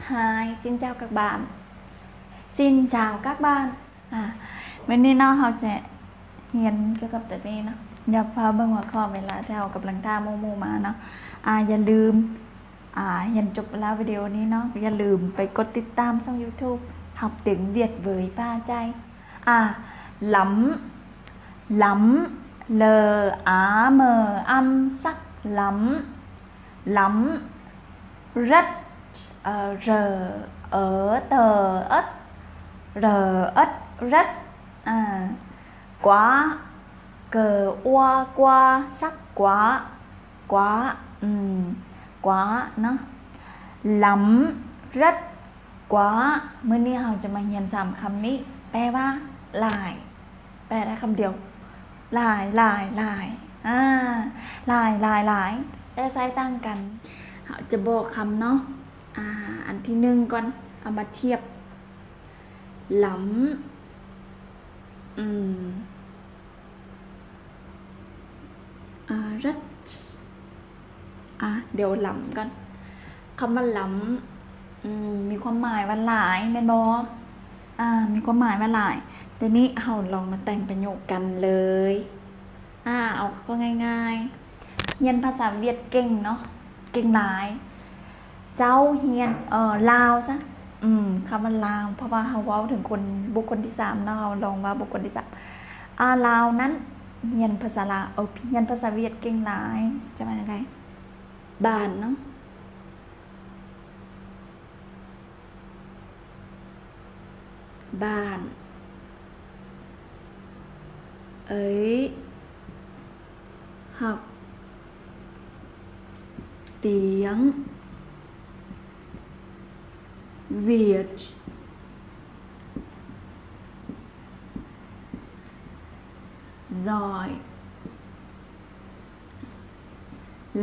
Hi, xin chào các bạn. Xin chào các bạn. ອາ ມື້ນີ້ເນາະ ເຮົາຈະຮຽນກ່ຽວກັບຕົວນີ້ເນາະ. ດຽວຟ້າວເບິ່ງຫົວຂໍ້ເວລາທີ່ເຮົາກຳລັງຖ້າໝູ່ໆມາເນາະ. ອາ ຢ່າລືມ ອາ ຮຽນຈົບແລ້ວວິດີໂອນີ້ເນາະ ຢ່າລືມໄປກົດຕິດຕາມຊ່ອງ YouTube Học tiếng Việt với Ba Chay. ອາ lắm, lắm, L A M, ăm, sắc, lắm, lắm, rất, ờ, R Ơ Tơ Ất, R Ất, rất, à, quá, K Ua Qua, sắc quá, quá, ừm, quá ເນາະ. Lắm, rất, quá. ມື້ນີ້ເຮົາຈະມາຮຽນສາມຄຳນີ້ ແປວ່າຫຼາຍ. ແປໄດ້ຄຳດຽວ ຫຼາຍ ຫຼາຍ ຫຼາຍ. ອາ ຫຼາຍ ຫຼາຍ ຫຼາຍ ແຕ່ໃຊ້ຕ່າງກັນ. ເຮົາຈະບອກຄຳເນາະ. ອາ ອັນທີໜຶ່ງກ່ອນ ເອົາມາທຽບ. Lắm, ừm, à, rất. ອາ ດຽວ lắm ກ່ອນ. ຄຳວ່າ lắm ອືມ ມີຄວາມໝາຍວ່າຫຼາຍ ແມ່ນບໍ່? ອາ ມີຄວາມໝາຍວ່າຫຼາຍ. ແຕ່ນີ້ເຮົາລອງມາແຕ່ງປະໂຫຍກກັນເລີຍ. ອາ ເອົາຂໍ້ງ່າຍໆ ຮຽນພາສາຫວຽດເກັ່ງເນາະ ເກັ່ງຫຼາຍ. ເຈົ້າຮຽນ ເອີ່ ລາວຊະ ອືມ ຄຳວ່າລາວ ເພາະວ່າເຮົາເວົ້າເຖິງຄົນ ບຸກຄົນທີສາມເນາະ ເຮົາລອງວ່າບຸກຄົນທີສາມ. ອາ ລາວນັ້ນຮຽນພາສາລາວ ເອີ ຮຽນພາສາຫວຽດເກັ່ງຫຼາຍ ຈະວ່າຈັ່ງໃດ? ບ້ານເນາະ ບ້ານ. Ấy học tiếng Việt giỏi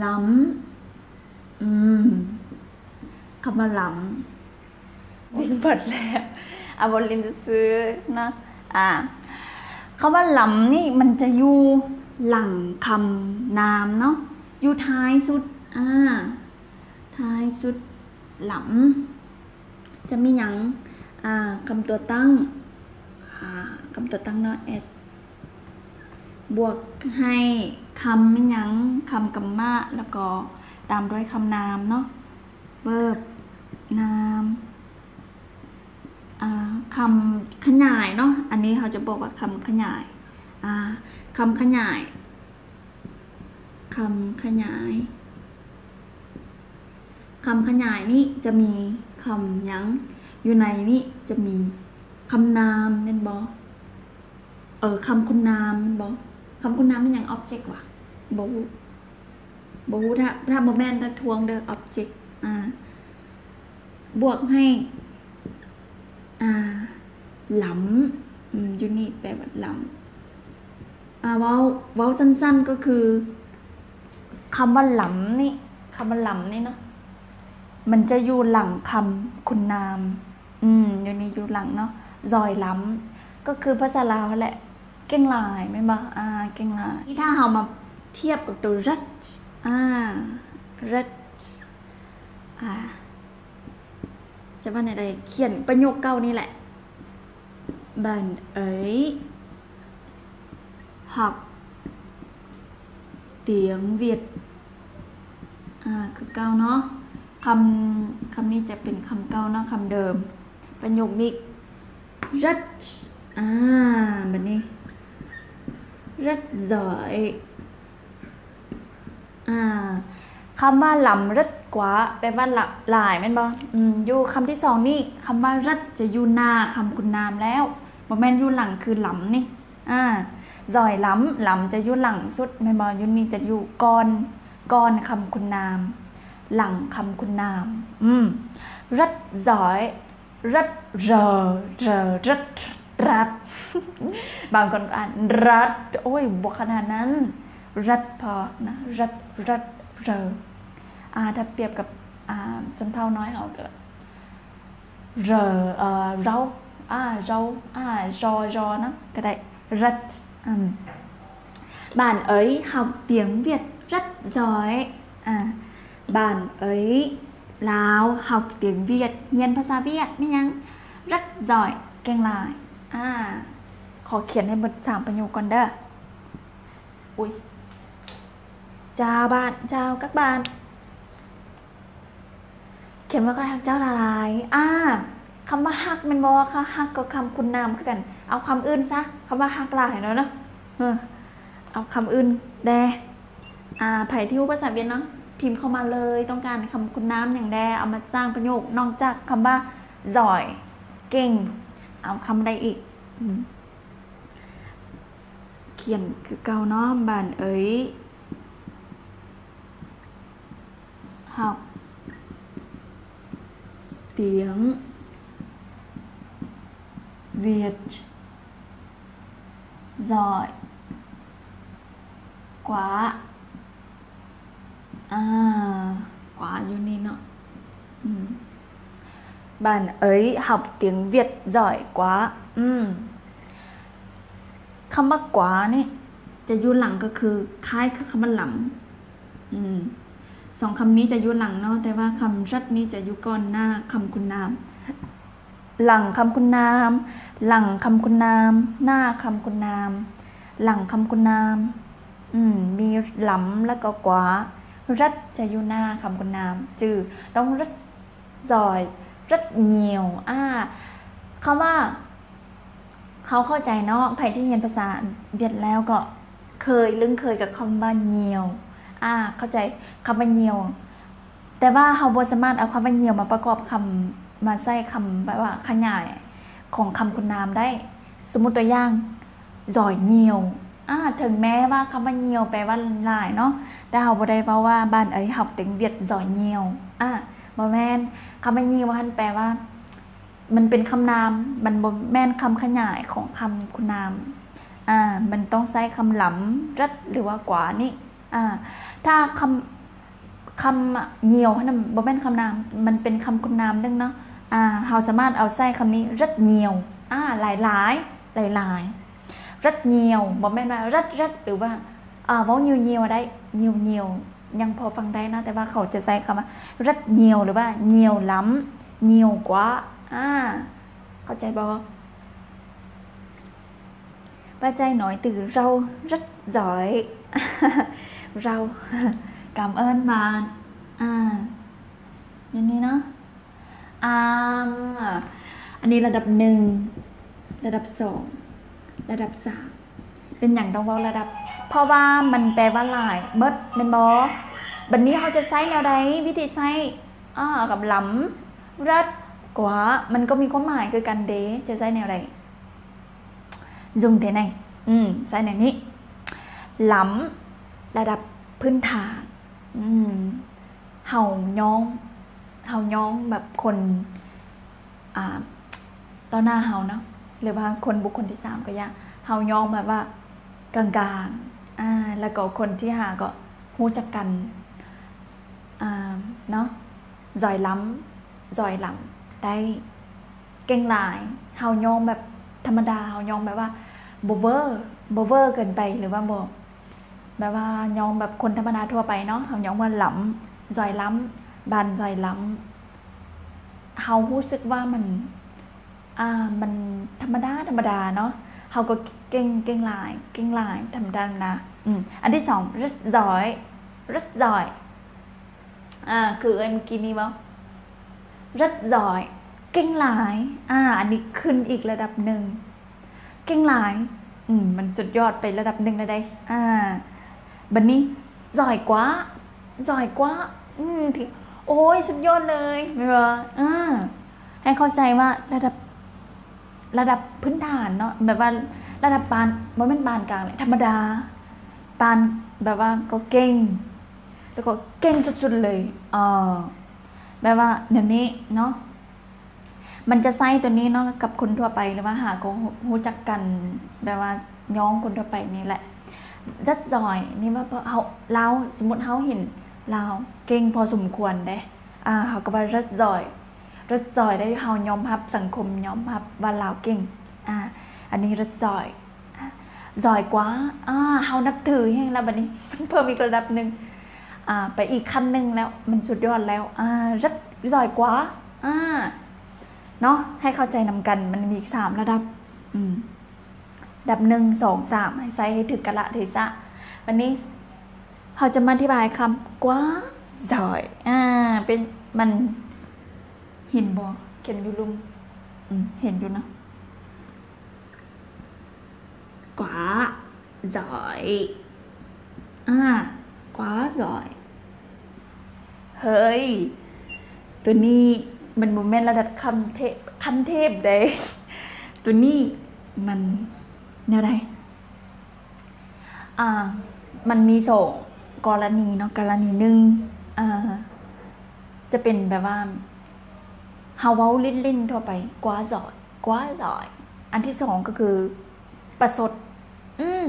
lắm. ອືມ ຄຳວ່າ lắm ຫຼິ້ນເບິດແລ້ວ ອາ ບໍ່ຫຼິ້ນຊື່ໆເນາະ. ອາ ຄຳວ່າ lắm ນີ້ມັນຈະຢູ່ຫຼັງຄຳນາມເນາະ ຢູ່ທ້າຍສຸດ. ອາ ທ້າຍສຸດ lắm ຈະມີຫຍັງ? ອາ ຄຳຕົວຕັ້ງ ອາ ຄຳຕົວຕັ້ງເນາະ S ບວກໃຫ້ຄຳອີ່ຫຍັງ? ຄຳກຳມະ ແລ້ວກໍຕາມດ້ວຍຄຳນາມເນາະ verb ນາມ. ອາ ຄຳຂະຫຍາຍເນາະ ອັນນີ້ເຮົາຈະບອກວ່າຄຳຂະຫຍາຍ. ອາ ຄຳຂະຫຍາຍ ຄຳຂະຫຍາຍ ຄຳຂະຫຍາຍນີ້ຈະມີຄຳຫຍັງ? ຢູ່ໃນນີ້ຈະມີຄຳນາມແມ່ນບໍ່? ເອີ ຄຳຄຸນນາມແມ່ນບໍ່? ຄຳຄຸນນາມແມ່ນຫຍັງ? Object ຫວາ? ບໍ່ຮູ້ ບໍ່ຮູ້ ຖ້າ ຖ້າບໍ່ແມ່ນ ຖ້າທວງເດີ object. ອາ ບວກໃຫ້ ອາ lắm ອືມ ຢູ່ນີ້ແປວ່າ lắm. ອາ ເວົ້າ ເວົ້າສັ້ນໆ ກໍຄື ຄຳວ່າ lắm ນີ້ ຄຳວ່າ lắm ນີ້ເນາະ ມັນຈະຢູ່ຫຼັງຄຳຄຸນນາມ. ອືມ ຢູ່ນີ້ຢູ່ຫຼັງເນາະ giỏi lắm ກໍຄືພາສາລາວຫັ້ນແຫຼະ ເກັ່ງຫຼາຍແມ່ນບໍ່? ອາ ເກັ່ງຫຼາຍ. ນີ້ຖ້າເຮົາມາທຽບກັບໂຕ rất ອາ rất ອາ ຈະວ່າແນວໃດ? ຂຽນປະໂຫຍກເກົ່ານີ້ແຫຼະ Bạn ấy học tiếng Việt. ອາ ຄືເກົ່າເນາະ ຄຳ ຄຳນີ້ຈະເປັນຄຳເກົ່າເນາະ ຄຳເດີມ. ປະໂຫຍກນີ້ rất ອາ ບັດນີ້ rất giỏi. ອາ ຄຳວ່າ lắm rất quá ແປວ່າຫຼາ ຫຼາຍແມ່ນບໍ່? ອືມ ຢູ່ຄຳທີສອງນີ້ ຄຳວ່າ rất ຈະຢູ່ໜ້າຄຳຄຸນນາມແລ້ວ ບໍ່ແມ່ນຢູ່ຫຼັງ ຄື lắm ນີ້. ອາ giỏi lắm, lắm ຈະຢູ່ຫຼັງສຸດແມ່ນບໍ່? ຢູ່ນີ້ຈະຢູ່ກ່ອນ ກ່ອນຄຳຄຸນນາມ ຫຼັງຄຳຄຸນນາມ. ອືມ rất giỏi, rất, r, r, rất, rất. ບາງຄົນກໍອ່ານ rất ໂອ້ຍ ບໍ່ຂະໜາດນັ້ນ rất ພໍນະ rất, rất, r. ອາ ຖ້າປຽບກັບ ອາ ຊົນເຜົ່ານ້ອຍເຮົາກໍ r, ເອີ rau, a, rau, a, ro, ro ນະ ກໍໄດ້ rất. ອາ Bạn ấy học tiếng Việt rất giỏi. ອາ Bạn ấy ລາວ ເຮົາກຽມວຽດ ຮຽນພາສາວຽດ ແມ່ນຫຍັງ? Rất giỏi, ເກັ່ງຫຼາຍ. ອາ ຂໍຂຽນໃຫ້ໝົດສາມປະໂຫຍກກ່ອນເດີ້. ອຸ້ຍ Chào bạn, chào các bạn. ຂຽນວ່າຂ້ອຍຮັກເຈົ້າຫຼາຍໆ. ອາ ຄຳວ່າຮັກແມ່ນບໍ່? ຄຳຮັກກັບຄຳຄຸນນາມຄືກັນ. ເອົາຄຳອື່ນຊະ, ຄຳວ່າຮັກຫຼາຍແລ້ວເນາະ. ເອີ ເອົາຄຳອື່ນແດ່. ອາ ໃຜທີ່ຮູ້ພາສາຫວຽດນາມ ພິມເຂົ້າມາເລີຍ, ຕ້ອງການຄຳຄຸນນາມຫຍັງແດ່ ເອົາມາສ້າງປະໂຫຍກ ນອກຈາກຄຳວ່າ giỏi ເກັ່ງ ເອົາຄຳໃດອີກ? ອືມ ຂຽນຄືເກົ່າເນາະ. Bạn ấy học tiếng Việt giỏi quá. ອາ ກວ່າຢູ່ນີ້ເນາະ. ອືມ Bạn ấy học tiếng Việt giỏi quá. ອືມ ຄຳວ່າ quá ນີ້ຈະຢູ່ຫຼັງ ກໍຄືຄ້າຍກັບຄຳວ່າ lắm. ອືມ ສອງຄຳນີ້ຈະຢູ່ຫຼັງເນາະ, ແຕ່ວ່າຄຳ rất ນີ້ຈະຢູ່ກ່ອນໜ້າຄຳຄຸນນາມ. ຫຼັງຄຳຄຸນນາມ, ຫຼັງຄຳຄຸນນາມ, ໜ້າຄຳຄຸນນາມ, ຫຼັງຄຳຄຸນນາມ. ອືມ ມີ lắm ແລ້ວກໍ quá, rất ຈະຢູ່ໜ້າຄຳຄຸນນາມ. ຈື່ ຕ້ອງ rất giỏi, rất nhiều. ອາ ຄຳວ່າ ເຮົາເຂົ້າໃຈເນາະ, ໃຜທີ່ຮຽນພາສາຫວຽດແລ້ວກໍເຄີຍ ລຶ້ງເຄີຍກັບຄຳວ່າ nhiều. ອາ ເຂົ້າໃຈຄຳວ່າ nhiều, ແຕ່ວ່າເຮົາບໍ່ສາມາດເອົາຄຳວ່າ nhiều ມາປະກອບຄຳ, ມາໃຊ້ຄຳແບບວ່າຂະຫຍາຍຂອງຄຳຄຸນນາມໄດ້. ສົມມຸດຕົວຢ່າງ giỏi nhiều. ອາ ເຖິງແມ້ວ່າຄຳວ່າ nhiều ແປວ່າຫຼາຍເນາະ, ແຕ່ເຮົາບໍ່ໄດ້ເວົ້າວ່າ bạn ấy học tiếng Việt giỏi nhiều. ອາ ບໍ່ແມ່ນ, ຄຳວ່າ nhiều ຫັ້ນແປວ່າ ມັນເປັນຄຳນາມ, ມັນບໍ່ແມ່ນຄຳຂະຫຍາຍຂອງຄຳຄຸນນາມ. ອາ ມັນຕ້ອງໃຊ້ຄຳ lắm, rất ຫຼືວ່າ quá ນີ້. ອາ ຖ້າຄຳ ຄຳ nhiều ຫັ້ນນະ ບໍ່ແມ່ນຄຳນາມ, ມັນເປັນຄຳຄຸນນາມໜຶ່ງເນາະ. ອາ ເຮົາສາມາດເອົາໃຊ້ຄຳນີ້ rất nhiều. ອາ ຫຼາຍໆ, ຫຼາຍໆ. rất nhiều ບໍ່ແມ່ນວ່າ rất rất ຫຼືວ່າ ອາ ເວົ້າ nhiều nhiều ໄດ້, nhiều nhiều ຍັງພໍຟັງໄດ້ເນາະ, ແຕ່ວ່າເຂົາຈະໃຊ້ຄຳວ່າ rất nhiều ຫຼືວ່າ nhiều lắm, nhiều quá. ອາ ເຂົ້າໃຈບໍ່? Bạn trai nói từ rau rất giỏi. rau cảm ơn bạn. ອາ ຢ່າງນີ້ເນາະ. ອາ ອັນນີ້ລະດັບໜຶ່ງ, ລະດັບສອງ, ລະດັບສາມ. ເປັນຫຍັງຕ້ອງເວົ້າລະດັບ? ເພາະວ່າມັນແປວ່າຫຼາຍໝົດແມ່ນບໍ່? ບັດນີ້ເຮົາຈະໃຊ້ແນວໃດ? ວິທີໃຊ້ ອາ ກັບ lắm, rất, quá ມັນກໍມີຄວາມໝາຍຄືກັນເດ, ຈະໃຊ້ແນວໃດ? Dùng thế này. ອືມ ໃຊ້ແນວນີ້. lắm ລະດັບພື້ນຖານ. ອືມ ເຮົາຍ້ອງ, ເຮົາຍ້ອງແບບຄົນ ອ່າ ຕໍ່ໜ້າເຮົາເນາະ ຫຼືວ່າຄົນບຸກຄົນທີສາມກໍຢ່າ, ເຮົາຍ້ອງແບບວ່າກາງໆ ອາ ແລ້ວກໍຄົນທີຫ້າກໍຮູ້ຈັກກັນ ອາ ເນາະ. giỏi lắm, giỏi lắm ໄດ້ ເກັ່ງຫຼາຍ. ເຮົາຍ້ອງແບບທຳມະດາ, ເຮົາຍ້ອງແບບວ່າບໍ່ເວີ, ບໍ່ເວີເກີນໄປ ຫຼືວ່າບໍ່ ແບບວ່າຍ້ອງແບບຄົນທຳມະດາທົ່ວໄປເນາະ, ເຮົາຍ້ອງວ່າ lắm, giỏi lắm, bạn giỏi lắm. ເຮົາຮູ້ສຶກວ່າມັນ ອ່າ ມັນທຳມະດາ, ທຳມະດາເນາະ, ເຮົາກໍເກັ່ງ, ເກັ່ງຫຼາຍ, ເກັ່ງຫຼາຍ, ທຳມະດາ, ທຳມະດາ. ອືມ ອັນທີສອງ rất giỏi, rất giỏi. ອາ ຄືເອື້ອຍມື້ກີ້ນີ້ເວົ້າ rất giỏi ເກັ່ງຫຼາຍ. ອາ ອັນນີ້ຂຶ້ນອີກລະດັບໜຶ່ງ, ເກັ່ງຫຼາຍ. ອືມ ມັນສຸດຍອດໄປລະດັບໜຶ່ງແລ້ວເດ້. ອາ ບັດນີ້ giỏi quá, giỏi quá. ອືມ ໂອ້ຍ ສຸດຍອດເລີຍ ແມ່ນບໍ່? ອາ ໃຫ້ເຂົ້າໃຈວ່າລະດັບ ລະດັບພື້ນຖານເນາະ, ແບບວ່າລະດັບປານ, ບໍ່ແມ່ນປານກາງເລີຍ, ທຳມະດາ, ປານ, ແບບວ່າກໍເກັ່ງ ແລ້ວກໍເກັ່ງສຸດໆເລີຍ. ເອີ ແບບວ່າແນວນີ້ເນາະ, ມັນຈະໃຊ້ຕົວນີ້ເນາະ ກັບຄົນທົ່ວໄປ ຫຼືວ່າຫາກໍຮູ້ຈັກກັນ, ແບບວ່າຍ້ອງຄົນທົ່ວໄປນີ້ແຫຼະ. rất giỏi ນີ້ວ່າເຮົາ, ລາວ, ສົມມຸດເຮົາເຫັນລາວເກັ່ງພໍສົມຄວນເດ້, ອາ, ເຮົາກໍວ່າ rất giỏi, rất giỏi ໄດ້, ເຮົາຍອມຮັບ, ສັງຄົມຍອມຮັບວ່າລາວເກັ່ງ. ອາ, ອັນນີ້ rất giỏi. giỏi quá, ອາ, ເຮົານັບຖືແຮງແລ້ວ, ບັດນີ້ມັນເພີ່ມອີກລະດັບໜຶ່ງ. ອ່າ ໄປອີກຂັ້ນໜຶ່ງແລ້ວ ມັນສຸດຍອດແລ້ວ ອ່າ giỏi quá ອ່າ ເນາະ ໃຫ້ເຂົ້າໃຈນຳກັນ ມັນມີສາມລະດັບ ອືມ ດັບໜຶ່ງ ສອງ ສາມ ໃຫ້ໃຊ້ໃຫ້ຖືກກາລະເທສະ. ບັດນີ້ເຮົາຈະມາອະທິບາຍຄຳ quá giỏi ອ່າ ເປັນ ມັນ ເຫັນບໍ່ ຂຽນຢູ່ລຸ່ມ ອືມ ເຫັນຢູ່ເນາະ quá giỏi ອ່າ quá giỏi ເຮີ້ຍ ໂຕນີ້ມັນບໍ່ແມ່ນລະດັບຂັ້ນເທບ ຂັ້ນເທບເດ້ ໂຕນີ້ມັນແນວໃດ? ອ່າ ມັນມີສອງກໍລະນີເນາະ ກໍລະນີໜຶ່ງ ອ່າ ຈະເປັນແບບວ່າ ເຮົາເວົ້າຫຼິ້ນໆທົ່ວໄປ quá giỏi quá giỏi ອັນທີສອງກໍຄືປະຊົດ ອືມ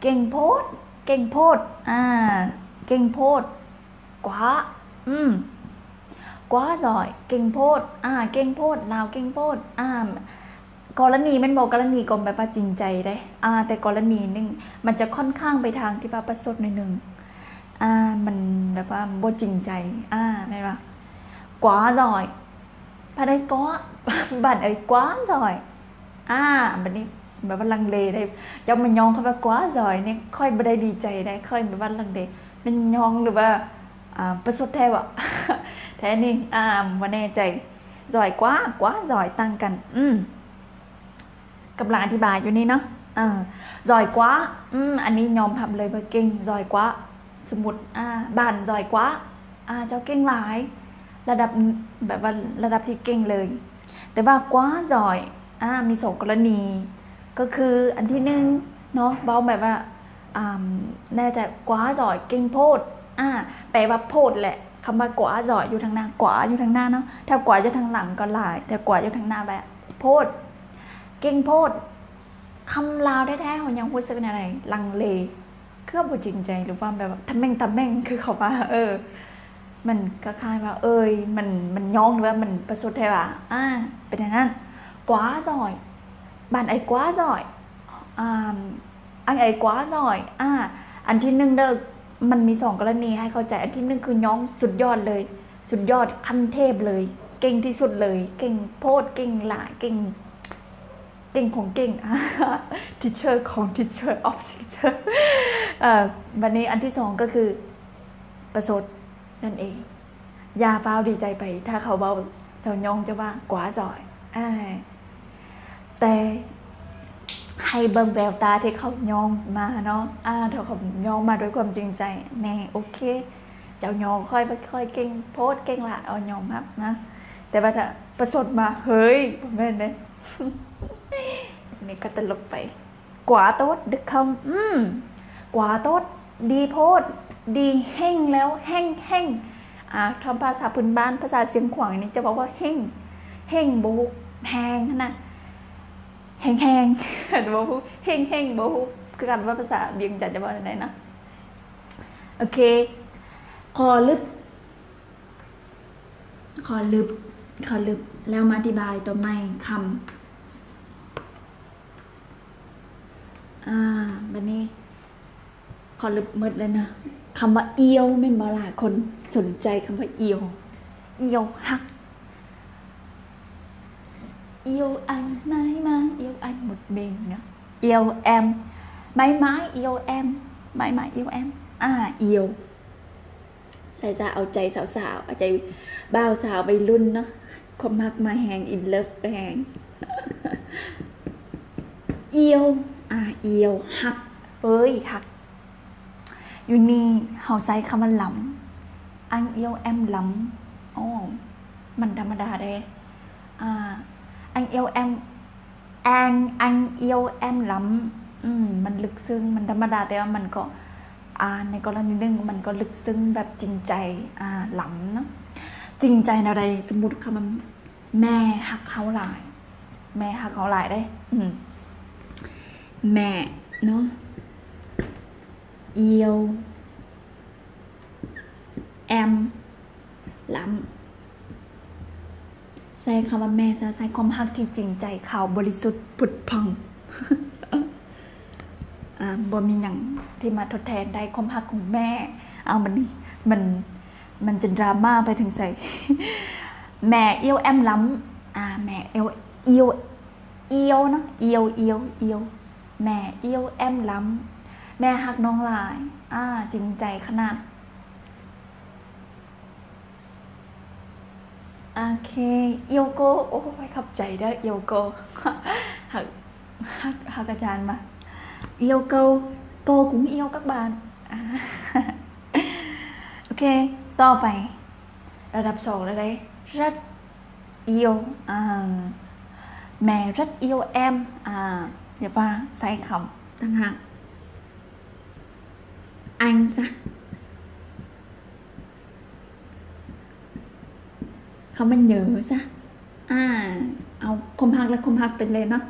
ເກັ່ງໂພດ ເກັ່ງໂພດ ອ່າ ເກັ່ງໂພດ quá ອືມ quá giỏi ເກັ່ງໂພດ ອ່າ ເກັ່ງໂພດ ລາວເກັ່ງໂພດ ອ່າ ກໍລະນີແມ່ນບໍ່? ກໍລະນີກໍແບບວ່າຈິງໃຈເດ້ ອ່າ ແຕ່ກໍລະນີໜຶ່ງ ມັນຈະຄ່ອນຂ້າງໄປທາງທີ່ວ່າປະຊົດໜ້ອຍໜຶ່ງ ອ່າ ມັນແບບວ່າບໍ່ຈິງໃຈ ອ່າ ແມ່ນບໍ່? quá giỏi ພາໄດ້ກໍ ບ້ານເອີຍ quá giỏi ອ່າ ບັດນີ້ແບບວ່າລັງເລໄດ້ ເຈົ້າມາຍ້ອງຄຳວ່າ quá giỏi ນີ້ ຂ້ອຍບໍ່ໄດ້ດີໃຈໄດ໋ ຂ້ອຍແບບວ່າລັງເລ ແມ່ນຍ້ອງ ຫຼືວ່າ ອ່າ ປະຊົດແທ້ບໍ່? ແທ້ນີ້ ອ່າ ບໍ່ແນ່ໃຈ giỏi quá quá giỏi ຕ່າງກັນ ອືມ ກຳລັງອະທິບາຍຢູ່ນີ້ເນາະ ເອີ giỏi quá ອືມ ອັນນີ້ຍອມຮັບເລີຍວ່າເກັ່ງ giỏi quá ສົມມຸດ ອ່າ ບ້ານ giỏi quá ອ່າ ເຈົ້າເກັ່ງຫຼາຍ ລະດັບ ແບບວ່າລະດັບທີ່ເກັ່ງເລີຍ ແຕ່ວ່າ quá giỏi ອ່າ ມີສອງກໍລະນີ ກໍຄືອັນທີໜຶ່ງເນາະ ເວົ້າແບບວ່າ ອ່າ ແນ່ໃຈ quá giỏi ເກັ່ງໂພດ ອ່າ ແປວ່າໂພດແຫຼະ ຄຳວ່າ quá giỏi ຢູ່ທາງໜ້າ quá ຢູ່ທາງໜ້າເນາະ ຖ້າ quá ຢູ່ທາງຫຼັງກໍຫຼາຍ ແຕ່ quá ຢູ່ທາງໜ້າແບບໂພດ ເກັ່ງໂພດ ຄຳລາວແທ້ໆ ເຮົາຍັງຮູ້ສຶກແນວໃດ? ລັງເລ ຄືບໍ່ຈິງໃຈ ຫຼືວ່າແບບວ່າທະແມ່ງຕະແມ່ງ ຄືເຂົາວ່າ ເອີ ມັນຄ້າຍໆວ່າ ເອີຍ ມັນ ມັນຍ້ອງ ຫຼືວ່າມັນປະຊົດແທ້ຫວາ? ອ່າ ເປັນແນວນັ້ນ quá giỏi ບ້ານເອີຍ quá giỏi ອ່າ ອັນເອີຍ quá giỏi ອ່າ ອັນທີໜຶ່ງເດີ ມັນມີສອງກໍລະນີໃຫ້ເຂົ້າໃຈ ອັນທີໜຶ່ງຄືຍ້ອງສຸດຍອດເລີຍ ສຸດຍອດ ຂັ້ນເທບເລີຍ ເກັ່ງທີ່ສຸດເລີຍ ເກັ່ງໂພດ ເກັ່ງຫຼາຍ ເກັ່ງ ເກັ່ງຂອງເກັ່ງ teacher ຂອງ teacher of teacher ເອີ ບັດນີ້ອັນທີສອງກໍຄືປະຊົດນັ້ນເອງ ຢ່າຟ້າວດີໃຈໄປ ຖ້າເຂົາເວົ້າ ເຈົ້າຍ້ອງ ເຈົ້າວ່າ quá giỏi ອ່າ ແຕ່ໃຫ້ເບິ່ງແວວຕາທີ່ເຂົາຍ້ອງມາເນາະ ອ່າ ຖ້າເຂົາຍ້ອງມາດ້ວຍຄວາມຈິງໃຈ ແນ່ ໂອເຄ ເຈົ້າຍ້ອງຂ້ອຍວ່າຂ້ອຍເກັ່ງໂພດເກັ່ງຫຼາຍ ເອົາຍອມຮັບນະ ແຕ່ວ່າຖ້າປະຊົດມາ ເຮີ້ຍ ບໍ່ແມ່ນເດ້ ນີ້ກໍຕະຫຼົກໄປ ກວາໂຕດ ດຶກເຂົ້າ ອືມ ກວາໂຕດ ດີໂພດ ດີແຮງແລ້ວ ແຮງ ແຮງ ອ່າ ຖ້າພາສາພື້ນບ້ານ ພາສາຊຽງຂວາງນີ້ຈະເວົ້າວ່າແຮງ ແຮງ ບໍ່ຮູ້ ແຮງຫັ້ນນະ ແຮງ ແຮງ ບໍ່ຮູ້ ແຮງ ແຮງ ບໍ່ຮູ້ຄືກັນວ່າພາສາວຽງຈັນຈະເວົ້າແນວໃດນະ ໂອເຄ ຂໍລຶບ ຂໍລຶບ ຂໍລຶບ ແລ້ວມາອະທິບາຍຕໍ່ໃໝ່ຄຳ ອ່າ ບັດນີ້ ຂໍລຶບໝົດເລີຍນະ ຄຳວ່າອຽວ ແມ່ນບໍ່ຫຼາຍຄົນສົນໃຈຄຳວ່າອຽວ ອຽວຫັກ ອຽວອັນໄມ້ມາ ອຽວອັນໝົດເບັງເນາະ ອຽວແອມ ໄມ້ໄມ້ ອຽວແອມ ໄມ້ໄມ້ ອຽວແອມ ອ່າ ອຽວ ໃສ່ຊະເອົາໃຈສາວໆ ເອົາໃຈບ່າວສາວໄວລຸ້ນເນາະ ຄວາມຮັກມາແຮງ in love ແຮງ ອຽວ ອ່າ ອຽວ ຮັກ ເອີຍ ຮັກ ຢູ່ນີ້ເຮົາໃຊ້ຄຳວ່າລຳ ອັງອຽວແອມລຳ ອໍ ມັນທຳມະດາເດ້ ອ່າ ອັງອຽວແອມ ແອງ ອັງອຽວແອມລຳ ອືມ ມັນລຶກຊຶ້ງ ມັນທຳມະດາ ແຕ່ວ່າມັນກໍ ອ່າ ໃນກໍລະນີໜຶ່ງ ມັນກໍລຶກຊຶ້ງແບບຈິງໃຈ ອ່າ ລຳເນາະ ຈິງໃຈແນວໃດ? ສົມມຸດຄຳວ່າ ແມ່ຮັກເຮົາຫຼາຍ ແມ່ຮັກເຮົາຫຼາຍເດ້ ອືມ ແມ່ເນາະ ອຽວ ແອມ ລຳ ໃຊ້ຄຳວ່າແມ່ຊະ ໃຊ້ຄວາມຮັກທີ່ຈິງໃຈ ຂາວບໍລິສຸດ ຜຸດຜ່ອງ ອ່າ ບໍ່ມີຫຍັງທີ່ມາທົດແທນໄດ້ຄວາມຮັກຂອງແມ່ ເອົາ ບັດນີ້ ມັນ ມັນຈະດຣາມາໄປເຖິງໃສ? ແມ່ອຽວແອມລ້ຳ ອາ ແມ່ອຽວ ອຽວ ອຽວເນາະ ອຽວ ອຽວ ອຽວ ແມ່ອຽວແອມລ້ຳ ແມ່ຮັກນ້ອງຫຼາຍ ອາ ຈິງໃຈຂະໜາດ. ໂອເຄ ອຽວໂກ ໂອ້ຍ ຂອບໃຈເດີ ອຽວໂກ ຮັກ ຮັກ ຮັກອາຈານມາ ອຽວໂກ ໂກກຸງອຽວກັກບານ ອາ ໂອເຄ ຕໍ່ໄປ ລະດັບສອງແລ້ວເດ້ ລັດອຽວ ອາ ແມ່ລັດອຽວແອມ ອາ ຢ່າວ່າໃຊ້ຄຳຕ່າງຫາກ ອັງຊະ ຄຳວ່າເຍີຊະ ອາ ເອົາຄວາມຮັກ ແລະ ຄວາມຮັກໄປເລີຍເນາະ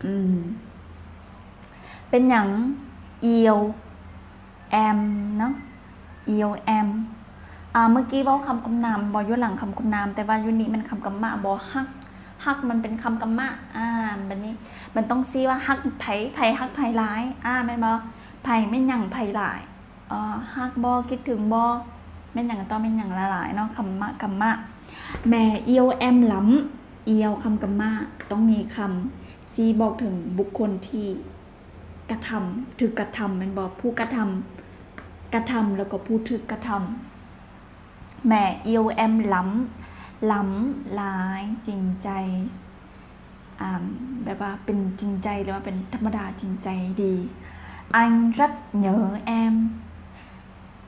ອືມ ເປັນຫຍັງ ອຽວແອມເນາະ ອຽວແອມ ອາ ເມື່ອກີ້ເວົ້າຄຳຄຸນນາມບໍ່ ຢູ່ຫຼັງຄຳຄຸນນາມ ແຕ່ວ່າຢູ່ນີ້ແມ່ນຄຳກຳມະບໍ່ ຮັກ ຮັກມັນເປັນຄຳກຳມະ ອາ ບັດນີ້ມັນຕ້ອງຊີ້ວ່າຮັກໃຜ ໃຜຮັກໃຜຫຼາຍ ອາ ແມ່ນບໍ່ ໃຜແມ່ນຫຍັງໃຜຫຼາຍ ເອີ ຮັກບໍ່ ຄິດເຖິງບໍ່ ແມ່ນຫຍັງຕໍ່ແມ່ນຫຍັງຫຼາຍໆເນາະ ຄຳມະ ກຳມະ ແມ່ອຽວແອມລ້ຳ ອຽວ ຄຳກຳມະ ຕ້ອງມີຄຳຊີ້ບອກເຖິງບຸກຄົນທີ່ກະທຳ ຖືກກະທຳແມ່ນບໍ່ ຜູ້ກະທຳ ກະທຳ ແລ້ວກໍຜູ້ຖືກກະທຳ ແມ່ອຽວແອມລ້ຳ ລ້ຳຫຼາຍ ຈິງໃຈ ອາ ແບບວ່າເປັນຈິງໃຈ ຫຼືວ່າເປັນທຳມະດາຈິງໃຈດີ ອັງລັດເຍີແອມ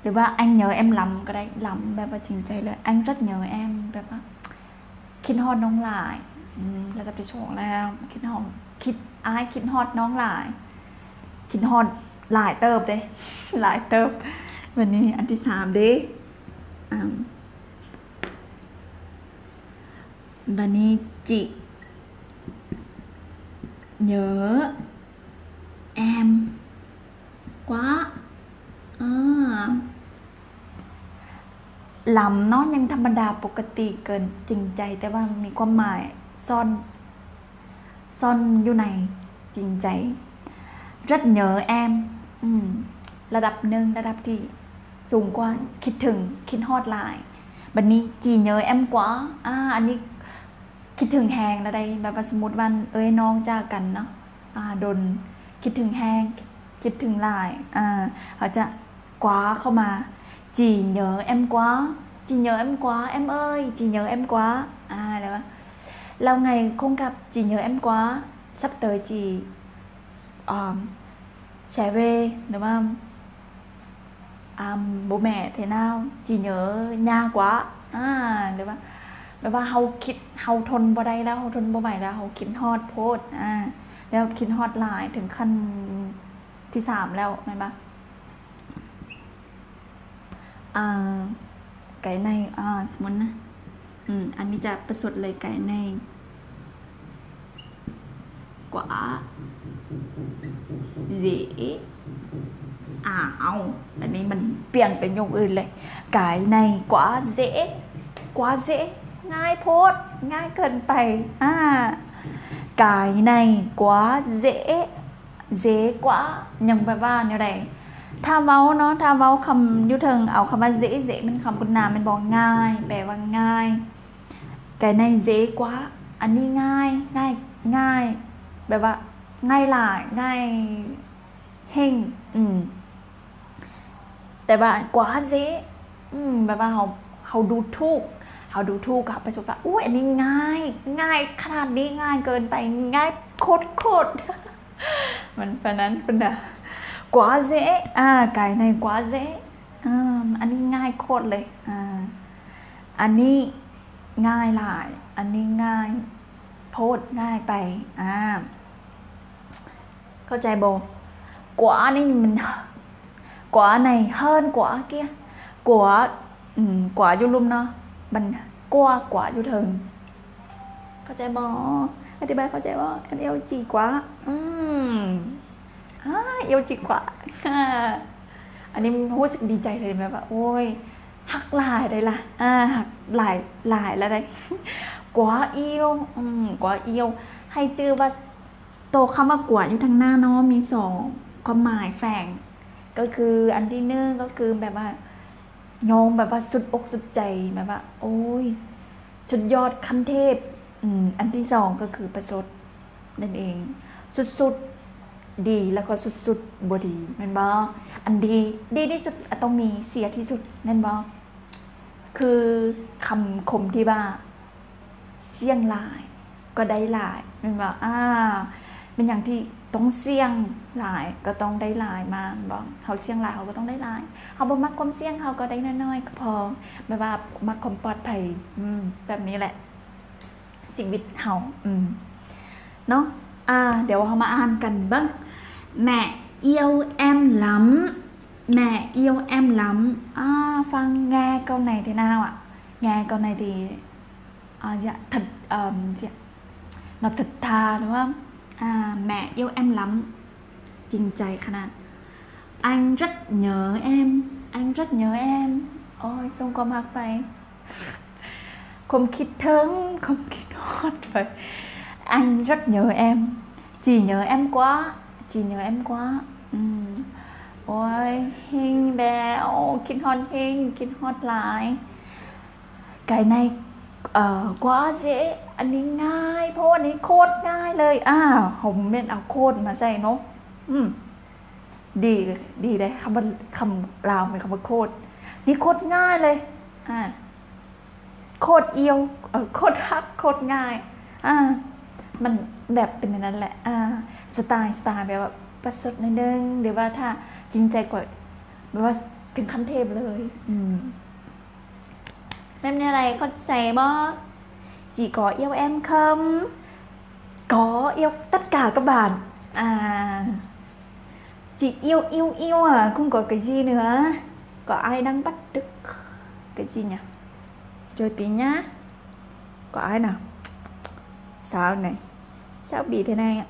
ຫຼືວ່າອັງເຍີແອມລ້ຳກໍໄດ້ ລ້ຳແບບວ່າຈິງໃຈເລີຍ ອັງລັດເຍີແອມ ແບບວ່າຄິດຮອດນ້ອງຫຼາຍ ອືມ ລະດັບທີສອງແລ້ວ ຄິດຮອດ ຄິດ ອ້າຍຄິດຮອດນ້ອງຫຼາຍ ຄິດຮອດຫຼາຍເຕີບເດ້ ຫຼາຍເຕີບ ບັດນີ້ອັນທີສາມເດ້ ອາ ບັດນີ້ຈິເຍີແອມກວ່າ ອາ ລ້ຳເນາະ ຍັງທຳມະດາປົກກະຕິເກີນຈິງໃຈ ແຕ່ວ່າມີຄວາມໝາຍຊ້ອນ ຊ້ອນຢູ່ໃນຈິງໃຈ ລັດເຍີແອມ ອືມ ລະດັບໜຶ່ງ ລະດັບທີ່ສູງກວ່າ ຄິດເຖິງ ຄິດຮອດຫຼາຍ ບັດນີ້ຈີເຍີແອມກວ່າ ອາ ອັນນີ້ຄິດເຖິງແຮງລະໄດ ແບບວ່າສົມມຸດວ່າເອື້ອຍນ້ອງຈາກກັນເນາະ ອາ ດົນ ຄິດເຖິງແຮງ ຄິດເຖິງຫຼາຍ ອາ ເຮົາຈະກວ່າເຂົ້າມາ ຈີເຍີແອມກວ່າ ຈີເຍີແອມກວ່າ ແອມເອີຍ ຈີເຍີແອມກວ່າ ອາ ແລ້ວວ່າ ລາວໄງຄົງກັບຈີເຍີແອມກວ່າ ສັບເຕີຍຈີ ອາ ແຊເວ ຫຼືວ່າ ອາ ບໍ່ແມ່ເທນາວ ຈີເຍີຍາກວ່າ ອາ ຫຼືວ່າ ແບບວ່າເຮົາຄິດ ເຮົາທົນບໍ່ໄດ້ແລ້ວ ເຮົາທົນບໍ່ໄຫວແລ້ວ ເຮົາຄິດຮອດໂພດ ອາ ແລ້ວຄິດຮອດຫຼາຍເຖິງຂັ້ນທີສາມແລ້ວ ແມ່ນບໍ່? ອາ ໄກໃນ ອາ ສົມມຸດນະ ອືມ ອັນນີ້ຈະປະຊົດເລີຍ ໄກໃນ ກວ່າ ເຈ ອາວ ອັນນີ້ມັນປ່ຽນເປັນຢ່າງອື່ນເລີຍ ກາຍໃນກວ່າເຈ ກວ່າເຈ ງ່າຍໂພດ ງ່າຍເກີນໄປ ອາ ກາຍໃນກວ່າເຈ ເຈກວ່າ ຍັງແບບວ່າແນວໃດ ຖ້າເວົ້າເນາະ ຖ້າເວົ້າຄຳຢູ່ເທິງ ເອົາຄຳວ່າເຈ ເຈ ແມ່ນຄຳຄຸນນາມແມ່ນບໍ່? ງ່າຍ ແປວ່າງ່າຍ ກາຍໃນເຈກວ່າ ອັນນີ້ງ່າຍ ງ່າຍ ງ່າຍ ແບບວ່າງ່າຍຫຼາຍ ງ່າຍແຮງ ອືມ ແຕ່ວ່າກວ່າເຈ ອືມ ແບບວ່າເຮົາ ເຮົາດູຖູກ ເຮົາດູຖູກ ເຮົາປະຊົດວ່າ ໂອ້ຍ ອັນນີ້ງ່າຍ ງ່າຍຂະໜາດນີ້ ງ່າຍເກີນໄປ ງ່າຍໂຄດໆ ມັນປານນັ້ນພຸ້ນນະ ກວ່າເຈ ອາ ກາຍໃນກວ່າເຈ ອາ ອັນນີ້ງ່າຍໂຄດເລີຍ ອາ ອັນນີ້ງ່າຍຫຼາຍ ອັນນີ້ງ່າຍໂພດ ງ່າຍໄປ ອາ ເຂົ້າໃຈບໍ່? ກວ່ານີ້ມັນ ກວ່າໃນເຮີນກວ່າເກຍ ກວ່າ ອືມ ກວ່າຢູ່ລຸ່ມເນາະ ມັນກວ່າ ກວ່າຢູ່ເທິງ ເຂົ້າໃຈບໍ່? ອະທິບາຍເຂົ້າໃຈບໍ່? ແອມ ເອວ ຈີ ກວ່າ ອືມ ອາ ເອວ ຈີ ກວ່າ ອາ ອັນນີ້ຮູ້ສຶກດີໃຈເລີຍ ແບບວ່າ ໂອ້ຍ ຮັກຫຼາຍໄດ໋ລະ ອາ ຮັກຫຼາຍ ຫຼາຍລະໄດ໋ ກວ່າອີວ ອືມ ກວ່າອີວ ໃຫ້ຈື່ວ່າ ໂຕຄຳວ່າກວ່າຢູ່ທາງໜ້າເນາະ ມີສອງຄ ຄວາມໝາຍແຝງ ກໍຄືອັນທີໜຶ່ງກໍຄືແບບວ່າ ຍອມແບບວ່າສຸດອົກສຸດໃຈ ແບບວ່າ ໂອ້ຍ ສຸດຍອດຂັ້ນເທບ. ອືມ ອັນທີສອງກໍຄືປະຊົດນັ້ນເອງ ສຸດໆ ດີ ແລ້ວກໍສຸດໆ ບໍ່ດີ ແມ່ນບໍ່? ອັນດີ ດີທີ່ສຸດ ອາ ຕ້ອງມີ ເສຍທີ່ສຸດ ແມ່ນບໍ່? ຄືຄຳຄົມທີ່ວ່າ ສ່ຽງຫຼາຍກໍໄດ້ຫຼາຍ ແມ່ນບໍ່? ອາ ແມ່ນຫຍັງທີ່ຕ້ອງສ່ຽງຫຼາຍກໍຕ້ອງໄດ້ຫຼາຍມາ ແມ່ນບໍ່? ເຮົາສ່ຽງຫຼາຍເຮົາກໍຕ້ອງໄດ້ຫຼາຍ ເຮົາບໍ່ມັກຄວາມສ່ຽງເຮົາກໍໄດ້ນ້ອຍໆກໍພໍ ແບບວ່າມັກຄວາມປອດໄພ ອືມ ແບບນີ້ແຫຼະ ຊີວິດເຮົາ ອືມ ເນາະ. ອາ ດຽວເຮົາມາອ່ານກັນເບິ່ງ ແມ່ ອຽວແອມ ລຳ ແມ່ ອຽວແອມ ລຳ. ອາ ຟັງແງ່ກ່ອນໃນທີ່ໜ້າວະ ແງ່ກ່ອນໃນທີ່ ອາ ຈະ ທັດ ເອີ ຈະ ນັດທັດທາ ຫຼືວ່າ ອາ ແມ່ ອຽວແອມ ລຳ ຈິງໃຈຂະໜາດ Anh rất nhớ em, anh rất nhớ em. ໂອ້ຍ ສົ່ງຄວາມຮັກໄປ ຄວາມຄິດເຖິງ ຄວາມຄິດຮອດໄປ Anh rất nhớ em, chị nhớ em quá, chị nhớ em quá. ອືມ ໂອ້ຍ ເຮັງແດ່ ໂອ້ ຄິດຮອດເຮັງ ຄິດຮອດຫຼາຍ ກາຍໃນ ເອີ ກວ່າເສ ອັນນີ້ງ່າຍໂພດ ອັນນີ້ໂຄດງ່າຍເລີຍ. ອາ ເຮົາແມ່ນເອົາໂຄດມາໃສ່ເນາະ ອືມ ດີ ດີເດ້ ຄຳວ່າ ຄຳລາວແມ່ນຄຳວ່າໂຄດ ນີ້ໂຄດງ່າຍເລີຍ. ອາ ໂຄດອຽວ ເອີ ໂຄດຮັກ ໂຄດງ່າຍ ອາ ມັນແບບເປັນແນວນັ້ນແຫຼະ. ອາ ສະໄຕ ສະໄຕແບບວ່າປະຊົດໜ້ອຍໜຶ່ງ ຫຼືວ່າຖ້າຈິງໃຈກວ່າ ແບບວ່າເປັນຂັ້ນເທບເລີຍ. ອືມ ແມ່ນແນວໃດ ເຂົ້າໃຈບໍ່? Chị có yêu em không? Có yêu tất cả các bạn. À, chị yêu, yêu, yêu à, không có cái gì nữa. Có ai đang bắt được cái gì nhỉ? Rồi tí nhá. Có ai nào? Sao này? Sao bị thế này ạ?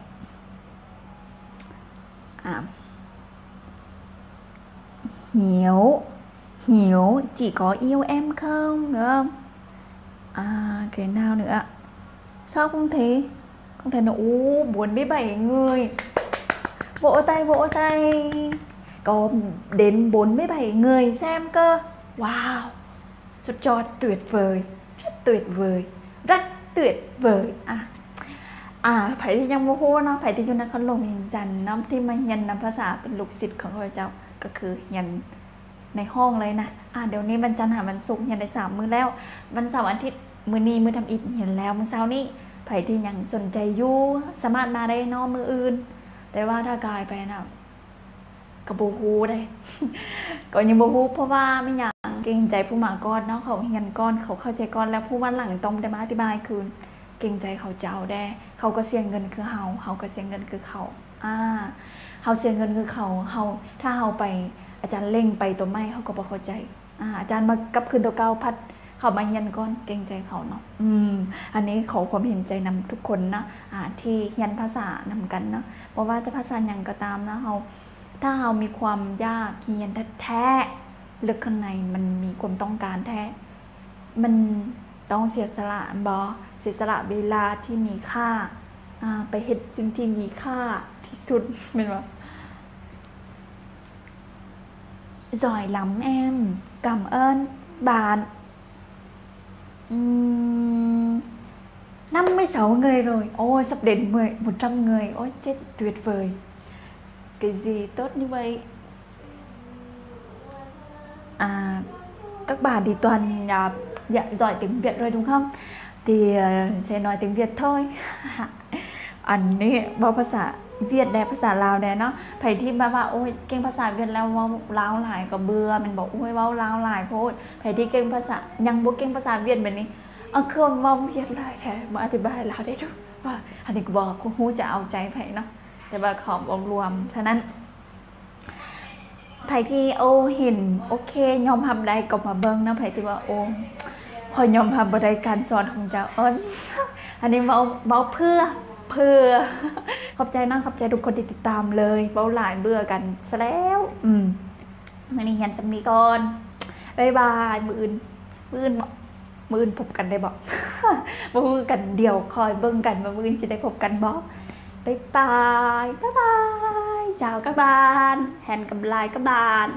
À. Hiếu, Hiếu, chị có yêu em không? Được không? À, cái nào nữa ạ? Sao không thấy? Không thấy nữa. Ú, bốn mươi bảy người. Vỗ tay, vỗ tay. Có đến bốn mươi bảy người xem cơ. Wow. ສຸດຍອດ tuyệt vời, rất tuyệt vời, rất tuyệt vời. ອາ ອາ ໃຜທີ່ຍັງບໍ່ຮູ້ເນາະ ໃຜທີ່ຢູ່ນະຄອນຫຼວງວຽງຈັນເນາະ ທີ່ມາຮຽນນຳພາສາ ເປັນລູກສິດຂອງຂ້າພະເຈົ້າ ກໍຄືຮຽນໃນຫ້ອງເລີຍນະ. ອາ ດຽວນີ້ວັນຈັນຫາວັນສຸກ ຮຽນໄດ້ສາມມື້ແລ້ວ ວັນເສົາອາທິດ ມື້ນີ້ມື້ທຳອິດຮຽນແລ້ວ ມື້ເຊົ້ານີ້. ໃຜທີ່ຍັງສົນໃຈຢູ່ ສາມາດມາໄດ້ເນາະ ມື້ອື່ນ ແຕ່ວ່າຖ້າກາຍໄປນະ ກໍບໍ່ຮູ້ເດ້ ກໍຍັງບໍ່ຮູ້ ເພາະວ່າແມ່ນຫຍັງ ເກງໃຈຜູ້ມາກ່ອນເນາະ ເຂົາຮຽນກ່ອນ ເຂົາເຂົ້າໃຈກ່ອນ ແລ້ວຜູ້ມາຫຼັງຕ້ອງໄດ້ມາອະທິບາຍຄືນ ເກງໃຈເຂົາເຈົ້າແດ່ ເຂົາກໍເສຍເງິນຄືເຮົາ ເຮົາກໍເສຍເງິນຄືເຂົາ ອາ ເຮົາເສຍເງິນຄືເຂົາ ເຮົາ ຖ້າເຮົາໄປ ອາຈານເລັ່ງໄປຕົວໃໝ່ ເຂົາກໍບໍ່ເຂົ້າໃຈ. ອາ ອາຈານມາກັບຄືນຕົວເກົ່າ ພັດເຂົາມາຮຽນກ່ອນ ເກງໃຈເຂົາເນາະ. ອືມ ອັນນີ້ຂໍຄວາມເຫັນໃຈນຳທຸກຄົນນະ ອາ ທີ່ຮຽນພາສານຳກັນເນາະ ບໍ່ວ່າຈະພາສາຫຍັງກໍຕາມນະ ເຮົາ ຖ້າເຮົາມີຄວາມຢາກຮຽນແທ້ໆ ເລິກຂ້າງໃນ ມັນມີຄວາມຕ້ອງການແທ້ ມັນຕ້ອງເສຍສະຫຼະ ແມ່ນບໍ່? ເສຍສະຫຼະເວລາທີ່ມີຄ່າ ອາ ໄປເຮັດສິ່ງທີ່ມີຄ່າທີ່ສຸດ ແມ່ນບໍ່? Giỏi lắm em, cảm ơn bạn. Ừm, năm mươi sáu người rồi. Ôi, sắp đến mười, một trăm người. Ôi, chết, tuyệt vời. Cái gì tốt như vậy? À, các bạn thì toàn, à, dạ, giỏi tiếng Việt rồi đúng không? Thì, ờ, sẽ nói tiếng Việt thôi. ອັນນີ້ເວົ້າພາສາຫວຽດແດ່ ພາສາລາວແດ່ເນາະ. ໃຜທີ່ແບບວ່າ ໂອ້ຍ ເກັ່ງພາສາຫວຽດແລ້ວ ເວົ້າລາວຫຼາຍກໍເບື່ອແມ່ນບໍ່? ໂອ້ຍ ເວົ້າລາວຫຼາຍໂພດ. ໃຜທີ່ເກັ່ງພາສາ ຍັງບໍ່ເກັ່ງພາສາຫວຽດແບບນີ້ ເອົາ ຄືເວົ້າຫວຽດຫຼາຍແທ້ ມາອະທິບາຍລາວໄດ້ດູ ວ່າ ອັນນີ້ກໍບໍ່ຮູ້ຈະເອົາໃຈໃຜເນາະ ແຕ່ວ່າຂໍເວົ້າລວມເທົ່ານັ້ນ. ໃຜທີ່ ໂອ້ ເຫັນ ໂອເຄ ຍອມຮັບໄດ້ກໍມາເບິ່ງເນາະ. ໃຜທີ່ວ່າ ໂອ້ ຂ້ອຍຍອມຮັບບໍ່ໄດ້ການສອນຂອງເຈົ້າ ເອີ້ນ ອັນນີ້ເວົ້າ ເວົ້າເພື່ອ ເພື່ອ ຂອບໃຈນະ ຂອບໃຈທຸກຄົນທີ່ຕິດຕາມເລີຍ. ເວົ້າຫຼາຍເບື່ອກັນຊະແລ້ວ. ອືມ ມື້ນີ້ຮຽນສ່ຳນີ້ກ່ອນ ບາຍບາຍ. ມື້ອື່ນ ມື້ອື່ນ ມື້ອື່ນພົບກັນໄດ້ບໍ່? ບໍ່ຮູ້ຄືກັນ ດຽວຄອຍເບິ່ງກັນວ່າມື້ອື່ນຊິໄດ້ພົບກັນບໍ່. ບາຍບາຍ ບາຍບາຍ. ຈາວກັບບ້ານ ແຮນກັບລາຍກັບບ້ານ.